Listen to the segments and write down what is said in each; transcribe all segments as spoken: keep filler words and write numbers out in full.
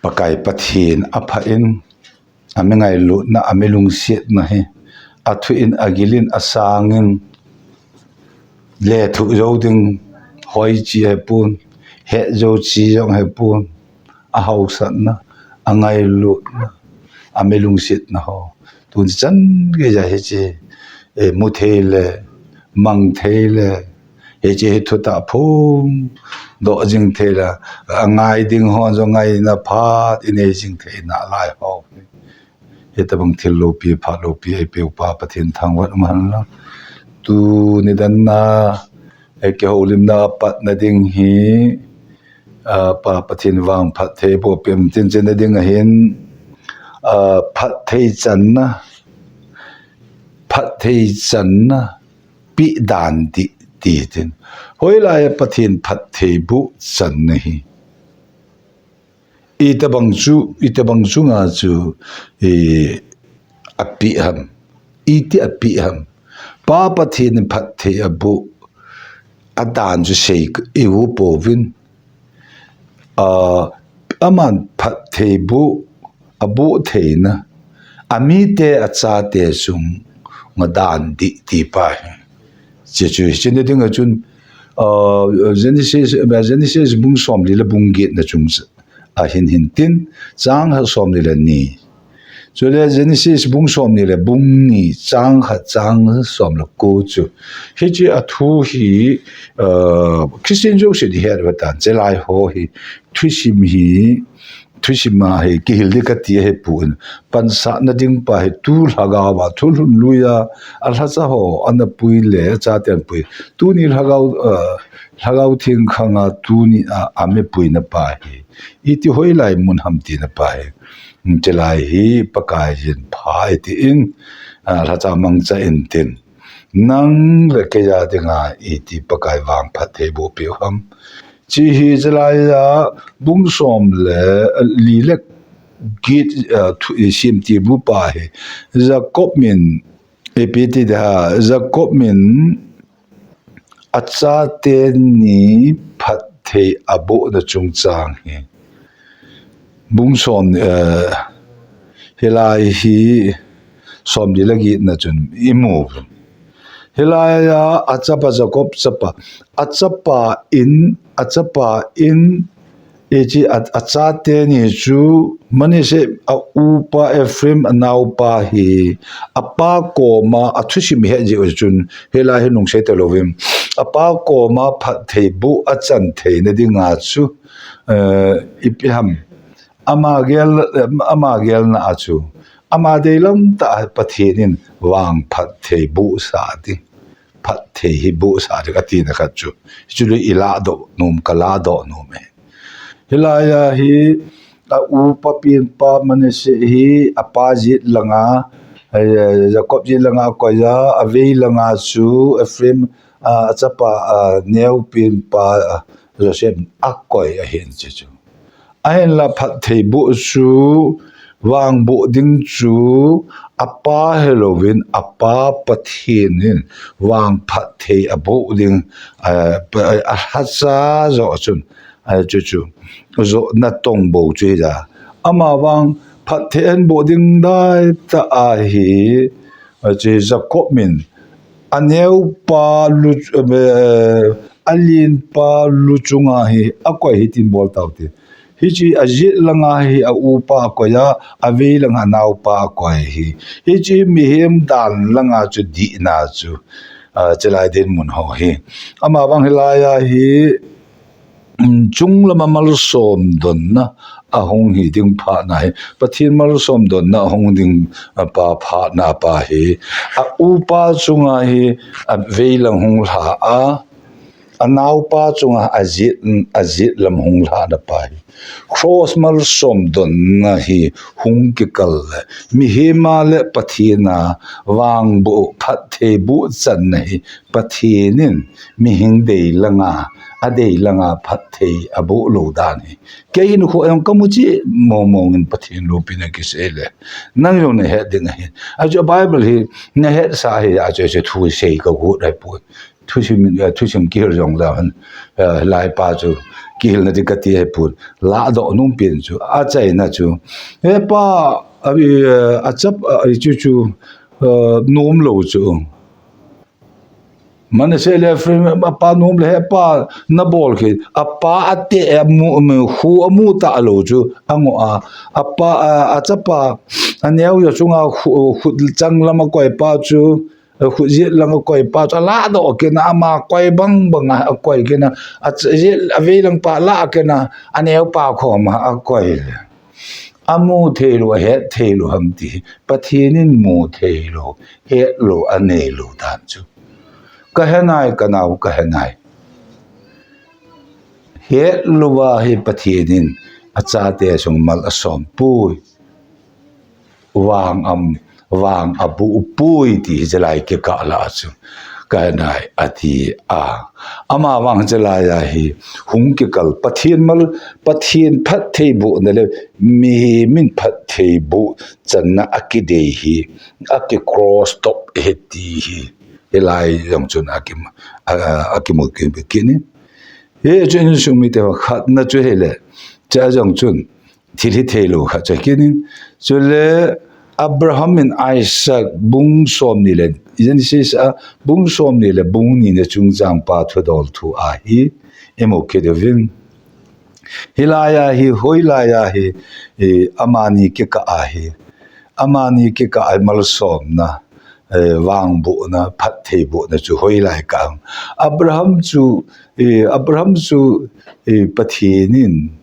Pakai Pathen apha in, ami ngailutna, ami lungsetna hi, athu in, agil in, asang in, lethuh jou ding, hoi chi ahipon, het jou chi jong ahipon, ahaosatna, angailutna, ami lungsetna ho. Tuni chan geiya hiche, eh, mu thei le, mang thei le, hiche hi thutah phongdoh jing thei le, angai ding hon jong ngaina phat inei jing thei nalai ho. Hitabang thil loupi, phat loupi eipeupa Pathen thangvah umhen lang. Tuni dan a, eh, kihoulimna patna ding hi, ah, Pa Pathen vang phatthei boh peh in tin, chuna ding ahin, ah, phatthei channa, phatthei channa, peh dan dih, ti tin. Hoilai a Pathen phatthei boh channa hi itobang chu, itobang chunga chu, eh, apeh ham, iti apeh ham. Pa Pathen in phatthei aboh adan chu sei iu pouvin, ah, aman phatthei boh, aboh theina, amite achate chunga dan dih ti pa hi. Hiche chu, hiche na ding a chun, ah, Genesis, Genesis bung somli le bung get na chung ahin hin tin, chang khat somni le ni. Chule Genesis bung somni le bung ni, chang khat, chang som le ko chu. Hiche a thu hi, ah, Christian jouse in ihet uva tan, chulai ho hi, thusim hi, thusim a hi, kihil ding kati ahipon, pansatna ding pa hi, tu lhagao a, thu lhun lui a, alhacha ho, ana pui le, achate ana pui. Tuni lhagao, ah, Lhagao Theng khang a tuni a, ami puina pa hi, iti hoilai mun ham tina pa hi. Chulai hi Pakai in pha iti in, ah, lhacha mangcha in tin. Nang le kei a dinga iti Pakai vang phatthei boh peh u ham. Hiche hi chulai a bung som le, ah, li le get, ah, thu, i sim ti bu pa hi. Jacob min, ipi ti da, Jacob min, achate ni phatthei abohna chungchang hi. Bung som, eh, hilai hi somli le get na chun imu. Hilai a, achapa Jacob chapa, achapa in, achapa in, Hiche a, achate ni chu Manasseh a upa Ephraim a naopa hi apa koma athusim ihet jeh u chun hilai hi nung sei talouvin apa koma phatthei boh achan theina dinga chu, eh, ipi ham ama gel, ama gelna a chu ama deilam tah a Pathen in vang phatthei bohsah ding, phatthei hi bohsah ding atina khat chu, hichu le iladoh nom, kaladoh nom e. Hilai a hi a upa penpa Manasseh hi apa jet langa, eh, Jacob jet langa akoi a, avei langa chu Ephraim, ah, achapa, ah, neo penpa, ah, Joseph akoi ahin hiche chu. Ahinla phatthei boh chu, vang boh ding chu, apa hilouvin, apa Pathen in vang phatthei aboh ding, eh, pa-, alhacha joh chun, eh, chu chu, joh natong bou chu hija. Ama vang phatthei ahin boh ding dai tah ahi, eh, chu Jacob min, aneopa lu, eh, alenpa lu chunga hi akoi hitin bol taute. Hiche ajet langa hi a upa akoi a, avei langa anaopa akoi hi. Hiche mihem dan langa chu dihna chu, ah, chulai dinmun ho hi. Ama vang hilai a hi, um, chunglama malsom donna ahung hi ding phatna hi, Pathen malsom donna ahung ding, ah, pa phatna pa hi. A upa chunga hi, ah, avei lang hung lha a, anaopa chunga ajet, ajet lam hung lhahna pa hi. Cross malsom donna hi hung kikal le, mihem a le Pathen a vang boh, phatthei boh channa hi Pathen in mihem dei langa, adei langa phatthei aboh lou dan hi. Kei hin khu ayong kamu chi mong mong in Pathen loupina kisei le. Nang jong nahet ding ahin. Achu Bible hi nahet sa hi achu chu thu sei ka gu dai pu. Thusim, eh, thusim kihil jong le hen, eh, laipa chu, kihilna ding kati ahipon, lahdoh nom pen chu, achaina chu, hepa, a, a chap, a, chu chu, a, nom lou chu. Manasseh le Ephraim, apa nom le hepa nabol kit, apa ate, amu, amu, khu amu talou chu, angoh a, apa, a, achapa, aneo jo chunga khu, khu chang lam akoi pa chu, Khut jet lang akoi pa chu alahdoh kit in, ama koi bang bang a akoi kit in, a ch-, jet, avei lang pa alah kit in, aneo pa koma akoi le. Amu thei lou, ahet thei lou ham ti. Pathen in mu thei lou, het lou, anei lou dan chu. Kahe nai, kanao kahe nai. Het louva hi Pathen in achate sung mal asom poi. Vang am, vang abu poi ti hi chelai kikah lah a chu. Kahe nai ati a. Ama vang chelai a hi hung kikal Pathen mal, Pathen phattheibohna le mihem in phattheiboh channa akidei hi, aki cross top ahi ti hi. Hilai jong chun akim, a, a, akimu kit in. Hichun insung mite ho khatna chu hile. Chua jong chun thil hithei lou khat chu kit in. Chule Abraham in Isaac bung somni le, Genesis a bung somni le bung ni na chungchang pa thudol thu a hi imu kit uvin. Hilai a hi, hoilai a hi, eh, amani kikah a hi. Amani kikah a hi malsomna, eh, vangbohna, phattheibohna chu hoilai kah a. Abraham chu, eh, Abraham chu, eh, Pathen in,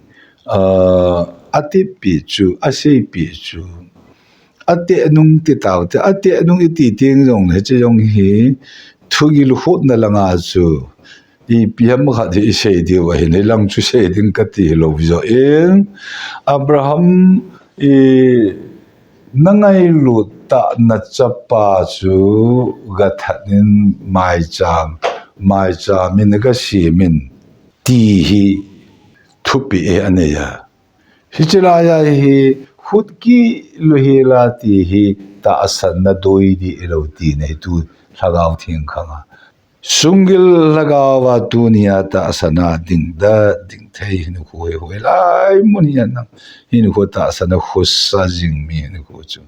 ah, atipeh chu, aseipeh chu. Ateh nung ti taute, ateh nung iti teng jongle, hiche jong hi, thugil hotna langa chu, ipi ham khat hi isei diu ahin, hilang chu sei ding kati hilou jo in. Abraham, i, nangailut tah nachapa chu gathat in maicham, maicham in gasim in ti hi thupeh hi anei a. Hiche lai a hi, khut kit lou hela ti hi, tahsanna doi dih lou tina hi tu Lhagao Theng khang a. Sunggil Lhagao a tunia tahsanna ding da, ding thei hinkho hi hoilai mun hi a nang. Hinkho tahsanna khosa jing mi hinkho chu.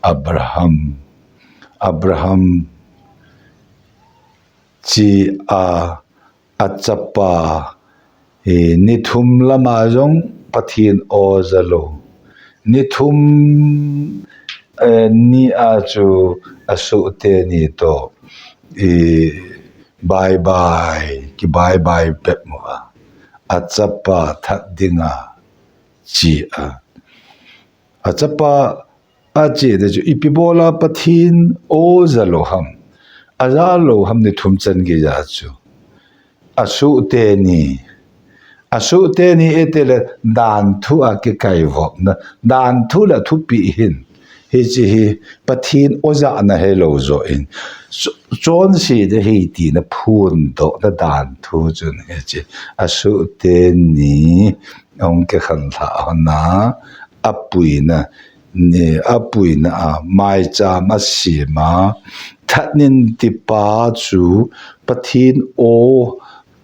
Abraham, Abraham, chi a, achapa, eh, ni thum lama jong Pathen aw ja lou. Ni thum, eh, ni a chu asoh teni toh, eh, bye bye, ki bye bye pep mo a. Achapa that dinga chi a. Achapa ache te chu ipi bola Pathen aw ja lou ham. Aja lou ham ni thum chan gei a chu. Asoh teni. Asoh teni ete le dan thu a kikaivopna. Dan thu le thupeh hin. Hiche hi Pathen aw jana hilou jo in. Cho-, chonse te hi tina phondohna dan thu chun hiche. Asoh teni. Ahung kikhen lha hon a, apuina, ni, apuina a, maicham asem a, that nin tipa chu Pathen aw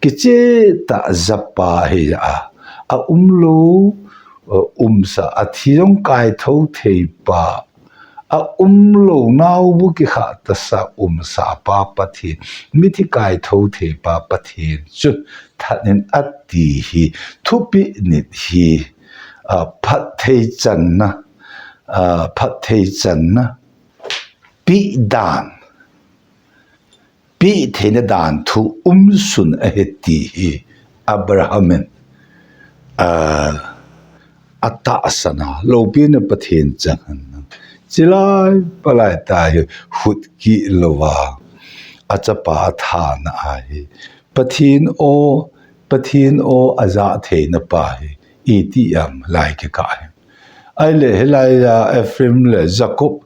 kicheh tah japa hi a, aum lou, umsa, athi jong kaitho thei pa, aum lou nao bu kikhah tasa umsa pa Pathen, mithi kaitho thei pa Pathen chu that nin ati hi, thupeh nit hi, a, phatthei channa, a, phatthei channa, peh dan, peh theina dan thu umsun ahi ti hi Abraham in, a, atahsan a, loupina Pathen chang hen. Chilai palai ta hi khut kit louva, achapa athana a hi. Pathen aw, Pathen aw aja theina pa hi, iti ham lai kikah hi. Ahile, hilai a Ephraim le Jacob,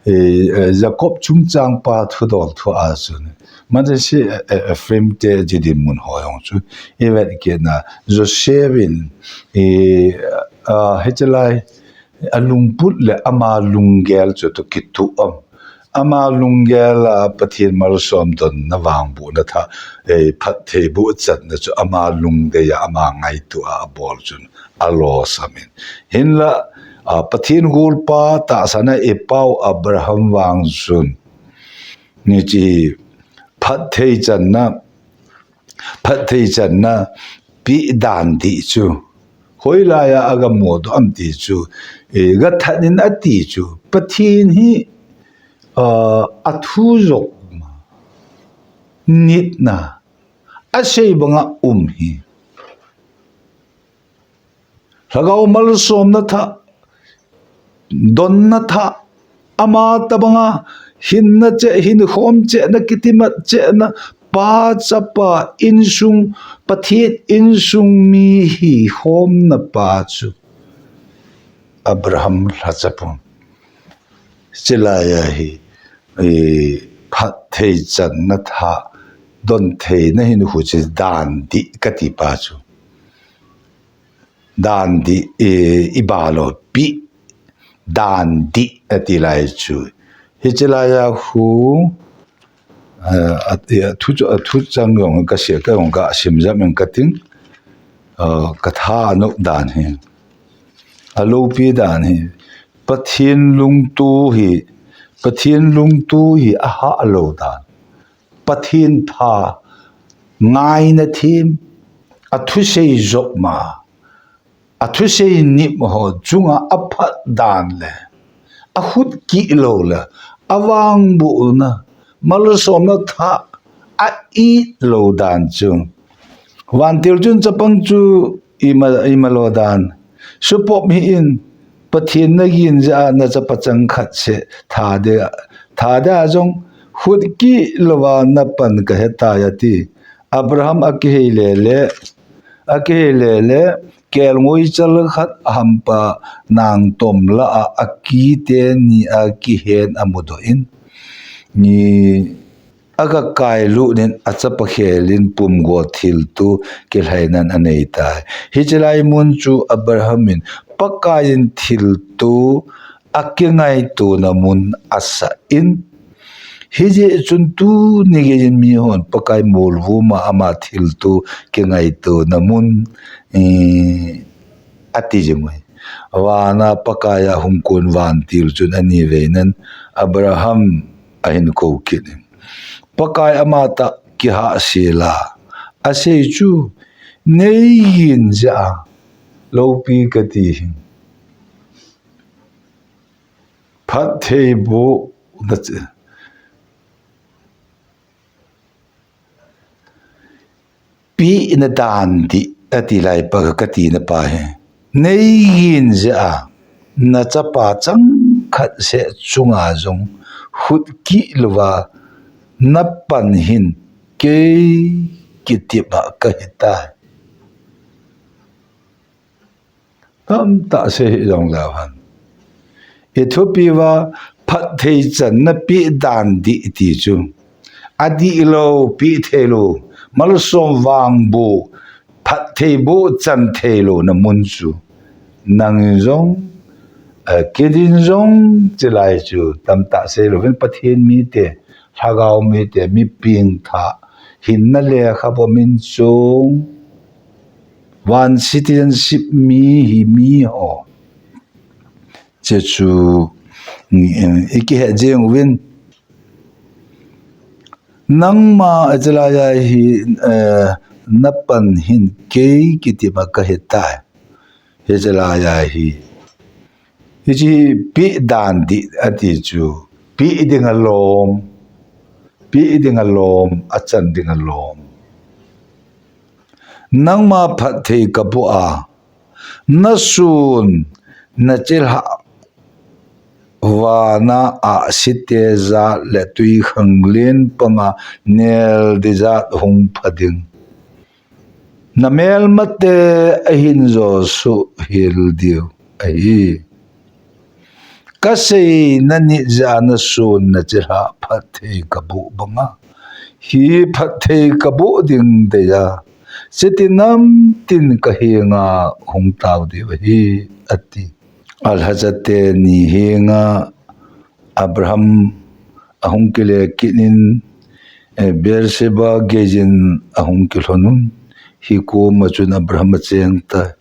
eh, eh, Jacob chungchang pa thudol thu a chun. Manasseh, eh, eh, Ephraim te ji dinmun ho jong chu. Ivet kit na Joseph in, eh, ah, hichelai, alungput le ama lunggel chu toh kituh am. ama lunggel a Pathen malsom donna vangbohna tha, eh, phattheiboh channa chu ama lungdei a, ama ngaito a abol chun alosam in. Hinla, ah, Pathen golpa tahsan a eipau Abraham vang chun, hiche phatthei channa, phatthei channa peh dan dih chu, hoilai a agamu doh ham ti chu, eh, gathat in ati chu, Pathen hi, ah, athu jong nitna, asei banga um hi. Lhagao malsomna tha, donna tha, ama tabanga hinna cheh, hinkhom chehna, kitimat chehna, pa, chapa, insung, Pathen insung mi hikhomna pa chu Abraham lhacha pon. Chulai a hi, eh, phatthei channa tha, don theina hinkho chu dan dih kati pa chu. Dan dih, eh, ibalo peh dan dih ati lai chu. Hiche lai a khu, eh, a, a thu chu, a thu chang jong kasei, kei jong kasim jam in kating, eh, katha anop dan hi. Alopi dan hi. Pathen lungto hi, Pathen lungto hi ahah lou dan. Pathen pha, ngaina them, athusei jopma, athusei nipho chunga aphat dan le, akhut kih lou le, avangbohna, malsomna tha, a-it lou dan chu. Vantil chun chapang chu ima, imalo dan. Supop hih in, Pathen nagin jeh a nachapa changkhat seh, thade, thade a jong khut kih louva napan kahetai ati. Abraham akihei lele, akihei lele, kelngoi chal khat ahampa nangtom lah a, akite ni a kihen amudoh in. Ni Aga kailut in achapa khel in pumgo thilto kilhainan aneitai. Hiche lai mun chu Abraham in Pakai in thilto akingaitona mun asah in. Hijeh chun tuni geiyin mihon Pakai molvoma ama thilto kingaitona mun, eh, ati jing uve. Vana Pakai a hung kon vantil chun ani veinan Abraham ahin kou kit in. Pakai amatah kihahsel a asei chu, neigin jeh a loupi kati hi. Phattheiboh na che. Pehna dan dih ati lai pa kati na pa hi. Neigin jeh a, nachapa changkhat seh chunga jong khut kih louva napan hin kei kitepna kahitai. Tamtah sei hih jongleu hen. Ithupiuva phatthei channa peh dan dih ti chu. Adihlou, peh theilou, malsom vangboh, phattheiboh chan theilouna mun chu. Nang jong, eh, kei din jong chulai chu tamtah seilouvin Pathen mite, Lhagao mite, mi pengthah, hinna lekha bom in chung, van citizenship mi hi miho. Hiche chu, eh, ikihet jeng uvin. Nangma hiche laiya hi, eh, napan hin kei kitepna kahitai. Hiche laiya hi. Hiche peh dan dih ati chu. Peh ding alom. Peh ding alom. Achan ding alom. Nangma phatthei kaboh a. Nasun, nachilhah. Vana ahsi tijat le twikhanglen panga nel dijat hung pha ding. Namelmate ahin josuh hel diu ahi. Kasei nanit jeh a nasun nachilhah phatthei kaboh banga. Hi phatthei kaboh ding deiya. Chiti namtin kahenga hung tao diu ahi, ati. Alhacha teni henga Abraham ahung kile kit in, eh, Beersheba geiyin ahung kilhon un, hikoma chun Abraham acheng tai.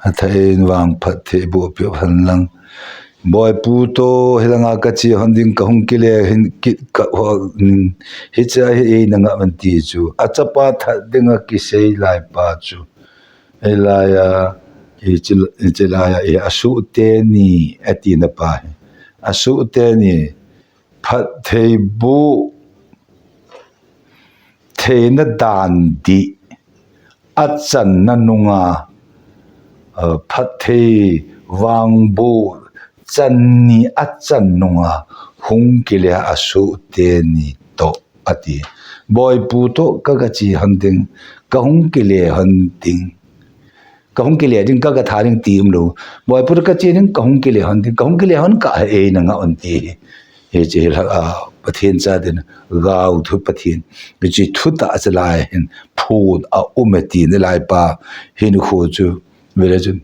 Athah in vang phattheiboh peh hen lang. Boipu toh, hilanga kache hon ding, kahung kile hon kit kahon, hiche hi eina ngah un ati chu. Achapa that dinga kisei lai pa chu. Hilaiya, hiche, hiche laiya, hi asuh teni, atina pa hi. Asuh teni, phattheiboh, theina dan dih, achanna nunga, uh, phatthei vangboh, channi achan nunga, hung kile asuh teni toh, ati. Boipu toh, ka, kache hon ding, kahung kile hon ding. Kahung kile ding, ka, katha ding ti umlou. Boipu toh kache ding, kahung kile hon ding, kahung kile hon kah hi eina ngah un ati. Hiche hi la, a, Pathen cha din, gaothu Pathen. Hiche thutah chalai hin, phun aum e tina lai pa, hinkho chu, vele chun,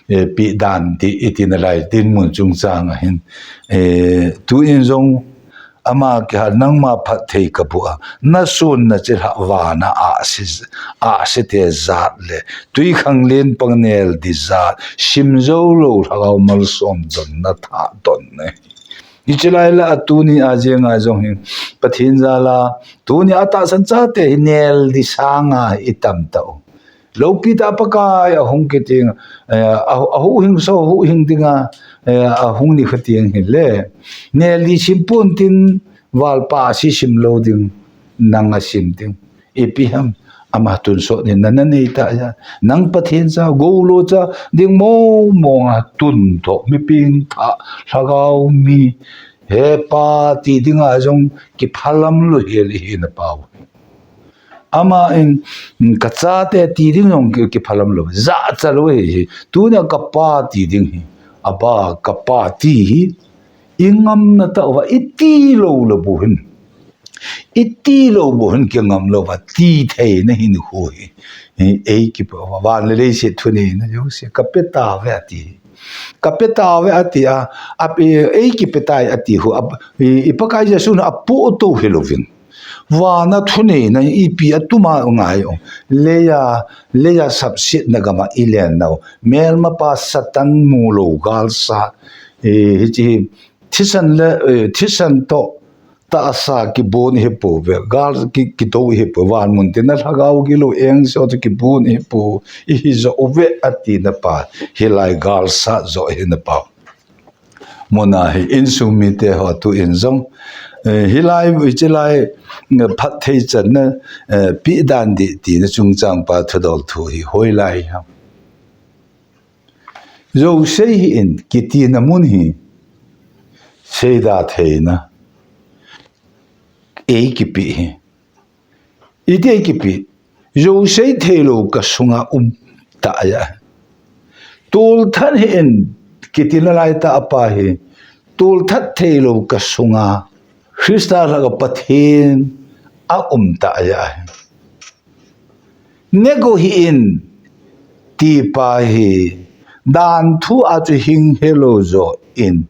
eh, peh dan dih itina lai, dinmun chungchang ahin. Eh, tuin jong, ama kihal nangma phatthei kaboh a, nasonna chilhah vana ahsi, ahsi te jat le, twikhanglen pang nel dih jat, simjoulou lhagao malsom donna thah donna. Hiche laila tuni a jenga jong hi, Pathen jala, tuni a tahsan chate hi nel dih sanga itam tau. Loupitah Pakai ahung kit ding, eh, a, ahuhhing so, huhhing dinga, eh, ahung nikho teng hile. Nel dih sim pon tin, valpa ahsi sim lou ding, nang asim ding. Ipi ham, ama tonsot in nana nei tah a. Nang Pathen cha, goulo cha, ding mong mong a tun toh, mi pengthah, lhagao mi, hepa ti dinga jong kiphalam lou hel ihi napa u. Ama in, mm, kachate ti ding jong ki, kiphalam lou. Jachat lou hi, hi. Tunia kapa ti ding hi. Aba, kapa ti hi. Ingamna tah uva, iti lou lou bou hin. Iti lou bou hin kingam lou va, ti theina hinkho hi. Hi, ei kipa uva, van le leiset thuneina jouse, kape tauve ati. Kape tauve ati a, a, ei kipe tai ati u, a, i, i Pakai Jesu na apoh tou hilouvin. Vana thuneina ipi atuma ngai u. Leiya, leiya sapsetna gama ilen nau. Melmapa Satan mulou galsa. E, hiche, thisan le, e, thisan toh tahsa kibon ihipouve. Gal ki, kidou ihipouve. Van mun tina lhagao gilou engse toh kibon ihipou. Ihi jo uve atina pa. Hilai galsa jo ihina pa. Muna hi insung mite ho tuin jong, eh, hilai, hiche lai, eh, phatthei channa, eh, peh dan dih tina chungchang pa thudol thu hi hoilai ham. Jouse hi in kitina mun hi seida theina ei kipe hi. Iti ei kipe, jouse theilou kasunga um tah a. Tolthat hi in kiti nalai tah a pa hi, tolthat theilou kasunga Christa lhagao Pathen aum tah a. Nego hi in ti pa hi, dan thu a chu hing helou jo in.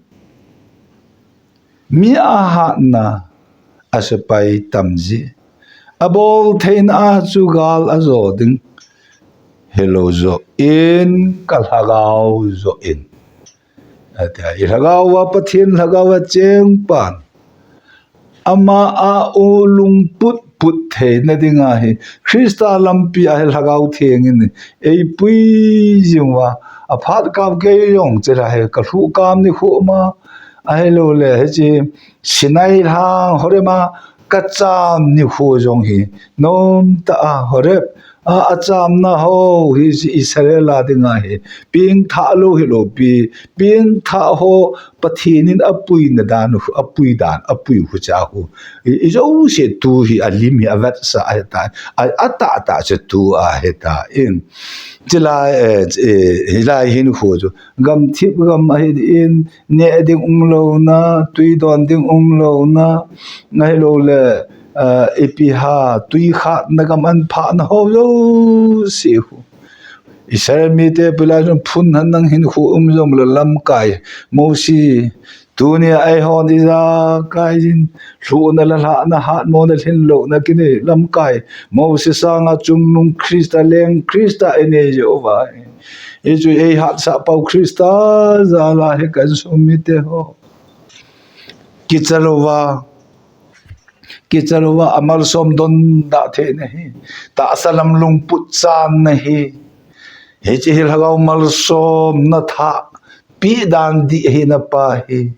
Mi ahatna a sepai tamji. Abol theina a chu gal ajo ding. Helou jo in ka lhagao jo in. Atia, i lhagao a Pathen lhagao a cheng pan. Ama a u lungput put theina dinga hi. Christa lampi a hi lhagao theng in. Eipui jing uva. Aphat kap kei jong chela hi. Ka lhuh kam nikho ma. Ahilouleh, hiche Sinai lhang Horeb a kacham nikho jong hi, nomtah a Horeb a, achamna ho hi Israel a dinga hi, pengthah lou hilou pi, pengthah ho Pathen in apuina dan, apui dan, apui hu cha hu. I, ijouse tu hi alim hi avetsah ahitai, a, atahtah chu tu ahitai. Chilai, eh, eh, hilai hinkho chu, gamthip gam ahi in, neh ding umlouna, tui don ding umlouna, ahilouleh, eh, ipi ham, tui khatna gam an phahna ho jouse hu. Israel mite pui lai chun phun hen nang hinkho um jongle lamkai. Mosi, tunia eihon ijakai jin, lhuhna le lhahna, hatmona lhinlouna kinei lamkai. Mosi sanga chungnung Christa leng Christa inei jeh uva. Hichu eihatsah pau Christa jala hi ka insung mite ho. Kicha louva, kicha louva, amalsom donda theina hi, tahsa lam lungput channa hi, hiche hi lhagao malsomna thah peh dan dih ahina pa hi,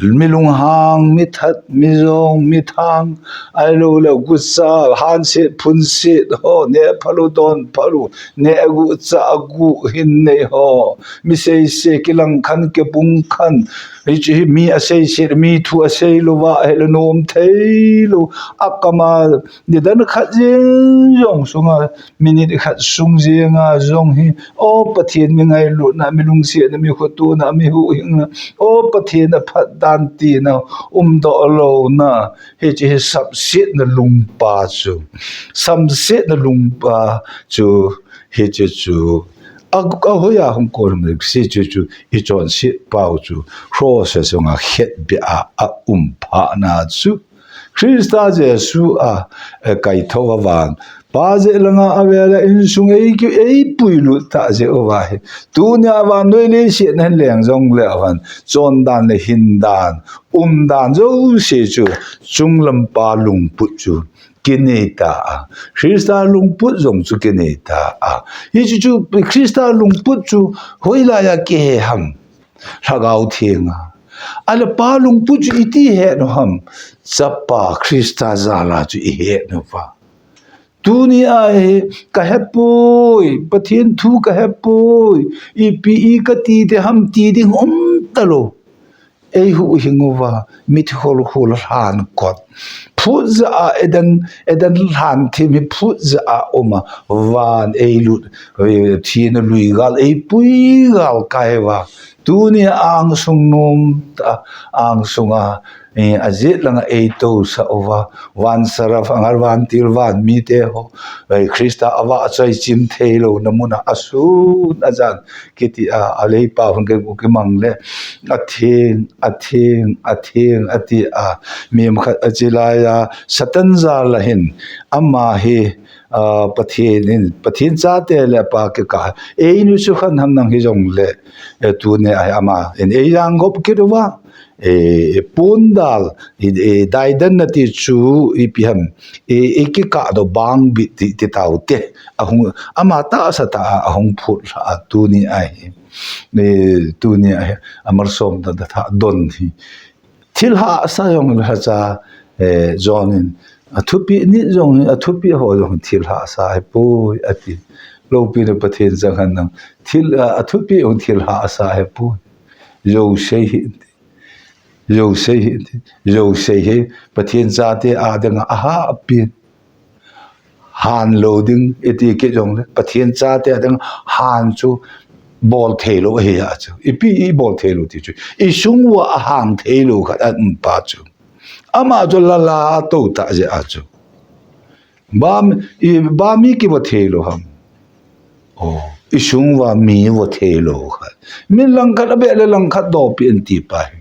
mi lunghang, mi that, mi jong, mi thang, ahilouleh gucha, hanset, phunset ho, neh phalou, don phalou, neh guh, chah guh, hin nei ho, mi seisei, kilang khan, kibung khan, hichu hi mi aseiset, mi thu asei louva, ahile nom theilou, akama, nidan khat jeng jong sunga, minute khat sung jenga jong hi, o Pathen mi ngailutna, mi lungsetna, mi khotona, mi huhhingna, o Pathen aphat dan tina, umdoh louna, hiche hi samsetna lungpa chu, samsetna lungpa chu, hiche chu, a, ahoiya hung kol ham, hiche chu, ichonset pau chu, cross sunga khetbeh a, aum phatna chu, Christa Jesu a, eh, kaithou a van. Pa jeh langa avel a insung ei ki, eipuilut tah jeh uva hi. Tunia vannoi leiset nahin leng jongle avan. Chondan le hindan, umdan jouse chu, chunglam pa lungput chu kinei ta a. Christa lungput jong chu kinei ta a. Hichu chu, Christa lungput chu hoilaiya kihe ham? Lhagao Thenga. Ahile pa lungput chu iti het u ham? Chapa Christa jala chu ihet uva. Tunia hi kahepoi, Pathen thu kahepoi, ipi i kati te ham ti ding umtalou. Eihuhhing uva, mithi kholkhol lhan kot. Phutjah a Eden, Eden lhanthim hi phutjah a uma, van eilut, eh, thina lui gal, eipui gal kai uva. Tunia angsung nom tah, angsunga, eh, ajet langa eitousah uva, van seraph, angal vantil, van mite ho, eh, Christa avahchoi chim theilouna muna asun ajan kiti a, aleipa hung kei u kimang le, atheng, atheng, atheng, ati a, mi khat ache laiya, Satan jal ahin, ama hi, a, Pathen in, Pathen chate le apa kikah, einu sukhen ham nang hijongle, eh, tunia hi ama in eijang gop kit uva, eh, pondal, eh, eh, daidanna ti chu ipi ham, eh, eh, kikah doh bangbit ti, ti taute. Ahung, ama tahsa tah a, ahung phutlha a tunia hi. Eh, tunia hi, amalsom dan da tha don hi. Thil hahsa jong lhacha, eh, John in, athupi nit jong hi, athupi ho jong thil hahsa ahipoi, ati. Loupina Pathen chang hen nang, thil, a, athupi jong thil hahsa ahipoi. Jouse hi, Jouse hi, Jouse hi, Pathen chate a dinga ahahpin. Han lou ding, iti kit jongle, Pathen chate a dinga han chu bol theilou ahi a chu. Ipi ibol theilou ti chu. Isung uva ahang theilou khat aum pa chu. Ama chu lala atou tah jeh a chu. Ba mi, i, ba mi kivo theilou ham? Oh, isung uva mi vo theilou khat. Mi langkhat abeh le langkhat dopi anti pa hi.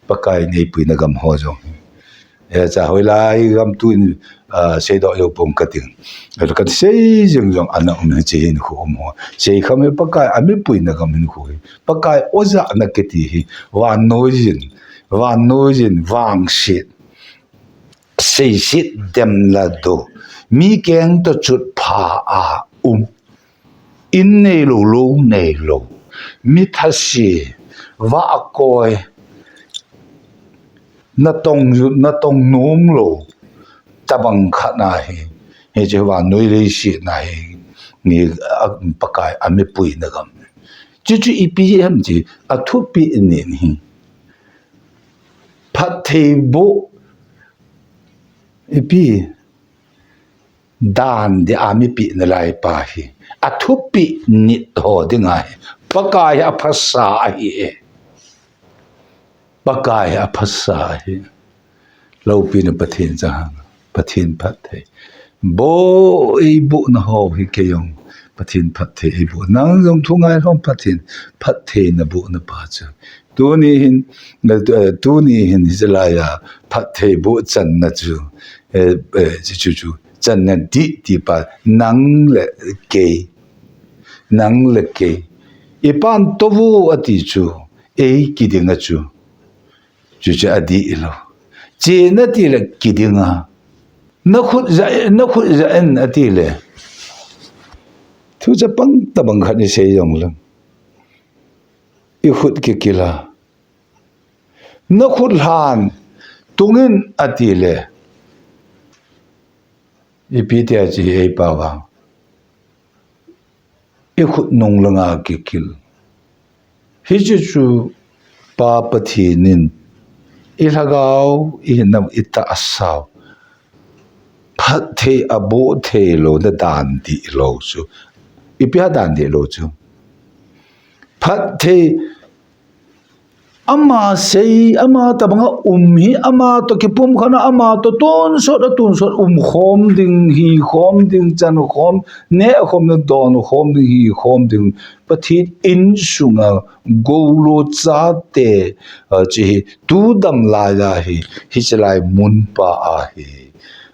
Pakai in eipuina gam ho jong hi. Eh, cha hoilai gam tuin, ah, seidoh jou pong kating. Elo kasei jing jong ana um hiche hinkho um ho. Seikham hi Pakai a mipuina gam hinkho hi. Pakai ojahna kiti hi. Vannoi jin, vannoi jin, vangset. Seiset dem la do. Mi keng toh chutpha a um. In neilou, lou neilou. Mi thase, vah akoi. Natong, natong nom lou. Tabang khat na hi. Hiche vannoi leiset na hi. Ni, a, Pakai a mipuina gam. Chuchu ipi ham ti, athupi nit hi. Phattheiboh. Ipi. Dan dia mipehna lai pa hi. Athupi nit ho dinga hi. Pakai hi aphasa ahi e. Pakai hi aphasa ahi. Loupina Pathen chang hen. Pathen phatthei. Boh, eibohna ho hi kei jong. Pathen phatthei eiboh. Nang jong thu ngai lhom Pathen phatthei naboh na pa chu. Tuni hin, eh, tuni hin hiche laiya phatthei boh channa chu, eh, eh, chu, chu, chu, channa dih ti pa nang le kei. Nang le kei. Ipan tou vo ati chu, ei kiding a chu. Chuche adih lou. Chena tile kiding a. Nakhut ja, nakhut ja in atile. Thu chapang tabang khat isei jongleng. Ikhut kikil a. Nakhut lhan tungin atile. Ipi tia chu hi eipa vang. Ikhut nung langa kikil. Hiche chu Pa Pathen in ilhagao, ihinna, itahsau phatthei aboh thei louna dan dih lou chu. Ipi a dan dih lou chu. Phatthei Ama sei, ama tabanga um hi, ama toh kipumkhatna, ama toh tonsot, atonsot, umkhom ding, hikhom ding, chankhom, nehkhom ding, donkhom ding, hikhom ding. Pathen insunga goulou chate, ah, chu hi, tu dam laiya hi, hiche lai mun pa a hi,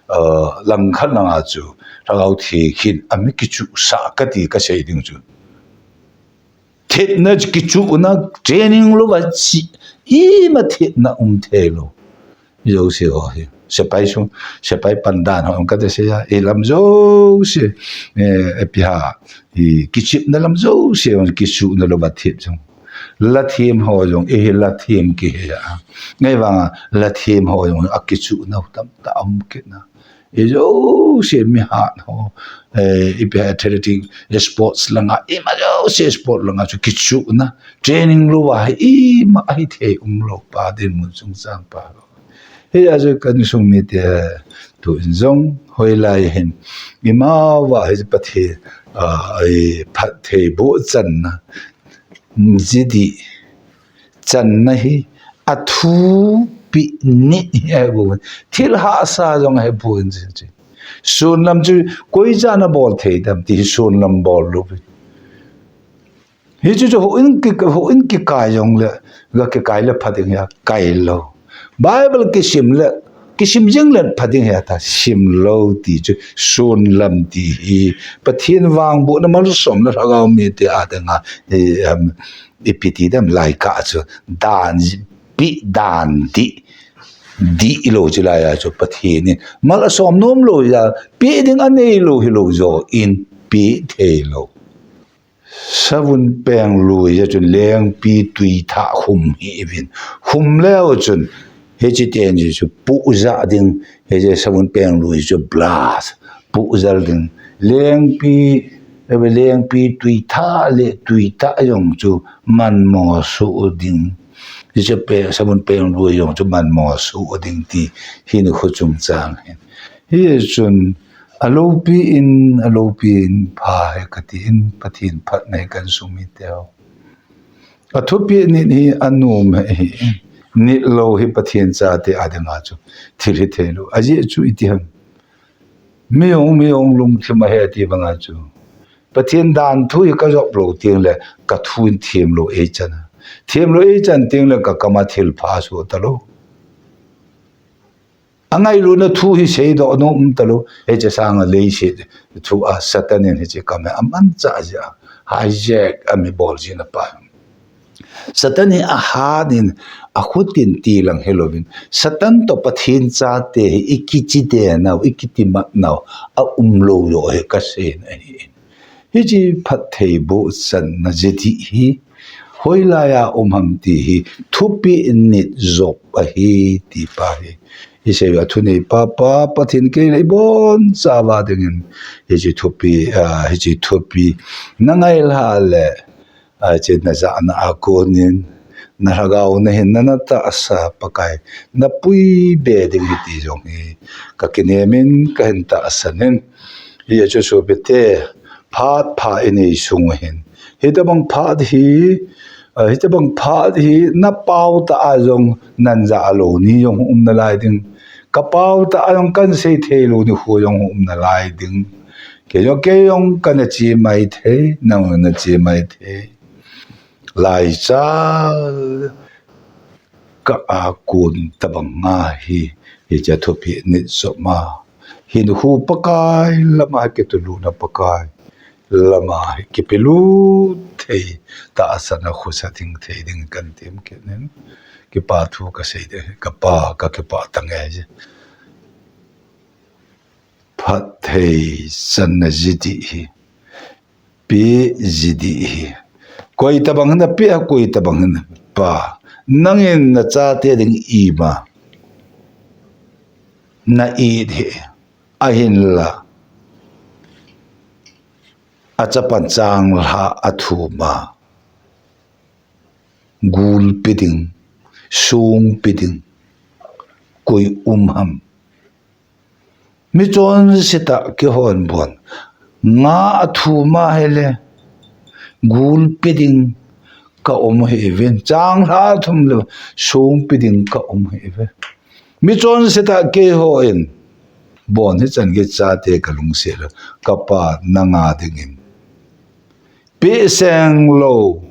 ah, langkhat langa chu, Lhagao Theng hin, ami kichuhsah kati kasei ding chu. Thetna kichuhna training louva chi, ima thetna um thei lou. Jouse ho hi. Sepai sung, sepai pandan ho kati sei a, ilam jouse, eh, ipi ham, i kichepna lam jouse, kichuhna louva thet jong. Lathem ho jong, ihi lathem kihi a. Ngai vanga, lathem ho jong, akichuhna tamtah um kit na. Ijouse mihat ho, eh, ipi ham athletic, sports langa, ima jouse sport langa chu kichuhna, training louva hi ima hithei umlou pa dinmun chungchang pa lou. Hia chu ka insung mite, tu in jong, hoilai hin, imava hi Pathen, ah, i phatthei boh channa, jidih, channa hi, athupi nit hi ahipoi. Thil hahsa jong ahipoi. Sonlam chu koi chan abol thei dem ti hi sonlam bol lou. Hichu chu houin ki, houin kikai jongle, ga kikai le pha ding hia, kai lou. Bible kisim le, kisim jing le pha ding hia ta, sim lou ti chu, sonlam ti hi, Pathen vangbohna malsomna lhagao mite a dinga, i, em, ipi ti dem lai kah chu, dan, peh dan dih, dih lou chu laiya chu Pathen in, malsom nom lou ya, peh ding anei lou hilou jong, in peh thei lou. Savun peng lui a chun lengpi tui thah khum hih uvin. Khum leu chun, hiche teni chu puhjah ding, hiche savun peng lui chu blast, puhjal ding. Lengpi, lengpi tui thah le tui tah jong chu manmo soh ding. Hiche pe, savun peng lui jong chu manmo soh ding ti hi nikho chungchang hin. Hichun, aloupi in, aloupi in pha hi kati in, Pathen phatna hi ka insung mite ho. Athupi nit hi anom hi, nit lou hi Pathen chate a dinga chu thil hithei lou. Ajeh chu iti ham. Mi jong, mi jong lungthim ahe ti banga chu. Pathen dan thu hi ka jop lou teng le, ka thu in themlou eichan a. Themlou eichan teng le, ka kam a thil pha soh talou. Angailutna thu hi seidoh nom um talou. Hiche sanga leiset thu a Satan in hiche kam hi amanchah jeh a, hijack ami bol jin apa. Satan hi ahat in, akhut in ti lang hilouvin, Satan toh Pathen chate hi ikichi den nau, ikiti mat nau, aum lou joh hi kasei na ahi. Hiche phatthei bohchanna jidih hi, hoilai a um ham ti hi, thupeh nit jop ahi ti pa hi. Isei a thunei pa, Pa Pathen kei le ibonchauva dingin, hiche thupeh, ah, hiche thupeh, na ngailha le, ah, hiche na jahna a konin, na lhagao na hinna na tahsa Pakai, na puibe ding hi ti jong hi, ka kinem in, ka hin tahsan in, Hiche chu sopite, phat pha inei sung uva hin. Hitobang phat hi, ah, hitobang phat hi, na pao tah a jong nan ja lou ni jong um nalai ding. Ka pao tah a jong kan sei thei lou nikho jong um nalai ding. Kei jong, kei jong kana che mai thei, nang jong nache mai thei. Laichal ka a kon tabang nga hi, hiche thupi nit soma. Hinkho Pakai lama kitulutna Pakai lama kipelut thei, tahsan a khosa ding thei ding kan tem kit nin. Kipa thu kasei ding, kapa, kakipah tange. Phattheichanna ji ding hi, peh ji ding hi. Koi tabang hin napeh, koi tabang hin napa. Nangin nachate ding ima na-it hi. Ahinla, achapan changlhah a thum a, gulpi ding, songpi ding, koi um ham? Mi chonsetah kihon bon, nga a thum a hile, gulpi ding ka um hih uvin, changlhah a thum le songpi ding ka um hih uve. Mi chonsetah keiho in, bon hichan gei chate kalungset le, kapa nanga dingin peh seng lou,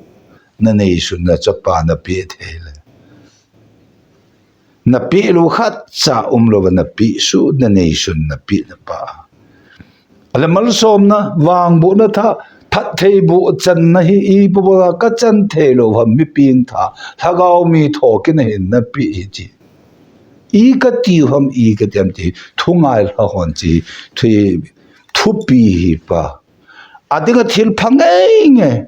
naneisun nachapa napeh thei le. Napeh lou khatcha umlouva napeh suh, naneisun napeh napa. Ale malsomna, vangbohna thah, phattheiboh channa hi ipi bola kachan theilou ham, mi pengthah, lhagao mi thokit a hin napeh hi ti. I kati u ham, i kati ham ti, thungai lha hon ti, thu, thupi hi pa. Adinga thil pha ngei ngei.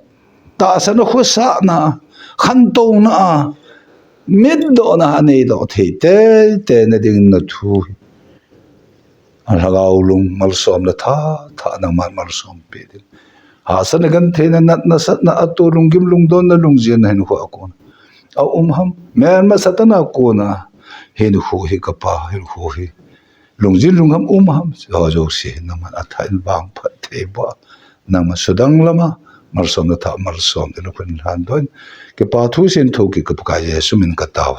Tahsan a khosahna, khantouna a, mitdohna a neidoh thei teitei na ding na thu hi. Lhagao lung malsomna thah, thah nangman malsompi ding. Hahsatna, gentheina, natna, satna, atoh, lunggim, lungdonna, lungjinna hinkho a kona a um ham? Melma Satan a kona hinkho hi kapa, hinkho hi lungjin lungham um ham? Hiho jouse hi nangman athah in vangphat thei boh a, nangman sudang lama malsomna thah malsom ding na khut in lhandoh in. Kipa thu seiyin thokit ka Pakai Jesu min in katao.